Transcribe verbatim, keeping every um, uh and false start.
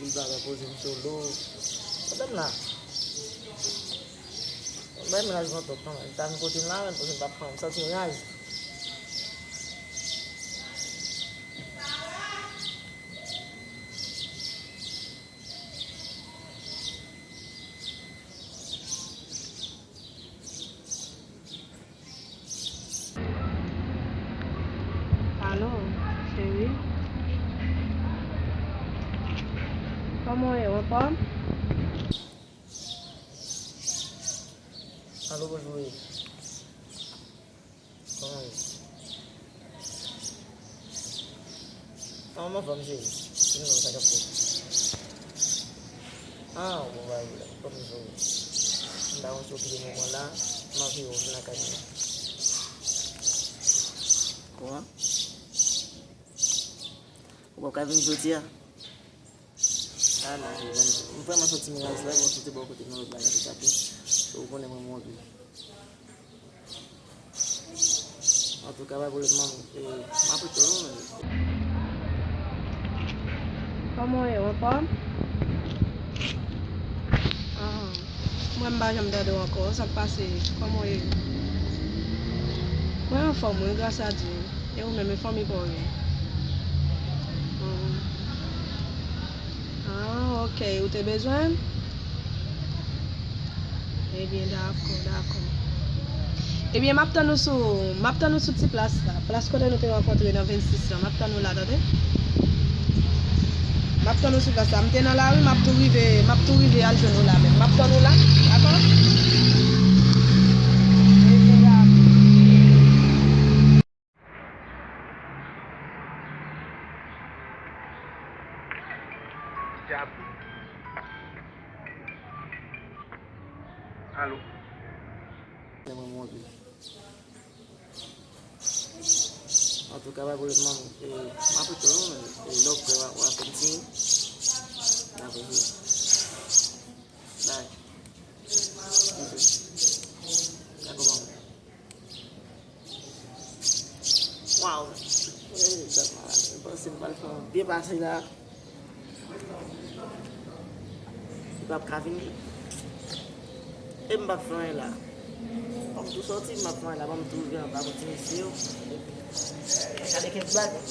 Li pa ka poze m solo. Madam la. Bay mennaj mwen twòp kanmenm. Li ta vin kote m la menm, paske m pa pran, m santi m raje. Alo, cheri. Kòman w ye, w anfòm? Alo, bonjou, wi. Kòman w ye? An, m anfòm, cheri. Sinon, sa k ap fèt? Ah, bon, pa gen pwoblèm. Fò m jwe. M ta konn okipe moman la. M ap vin lakay mwen. Kòman? Ou p ap ka vin jodi a? Ah non, cheri, bon, m vrèman santi m raje la, bon, soti bò kote m nan lòt bagay ki tape. Ou konnen mwen, mwen anpil. Antouka, pa pwoblèm, manmi. E, m ap rete, wi, manmi. Kòman w ye, w anfòm? Ah, mwen, m pa janm tande w ankò. Sa k pase? Kòman w ye? Mwen anfòm, wi, gras a Dye. E ou menm, e fanmi pa w yo? Hmm. Ah, ok. Ou te bezwen m? Ebyen, dakò, dakò. Ebyen, m ap tann ou sou, m ap tann ou sou ti plas la. Plas kote nou te rankontre nan vennsis lan. M ap tann ou la, tande? M ap tann ou sou plas la. M te nan lari, m ap tou rive, m ap tou rive al jwenn ou la menm. M ap tann ou la, dakò? Ebyen, dakò. Dyab. Alo. Mwen, mwen, mwen. Antouka, pa pwoblèm, manmi. E, m ap rete, wi, e, lè w prè, w a, w a fè m siy. Dakò, cheri. Bye. Bizou. Dakò, manmi. Waw. E, dat malad. Mwen panse m pral fè yon byen pase la. Li p ap ka vini. E m p ap fè anyen la. Fò m tou sòti, m p ap fè anyen la. Ban m tou rive anba, kontinye siye yo. Gade kèk bagay.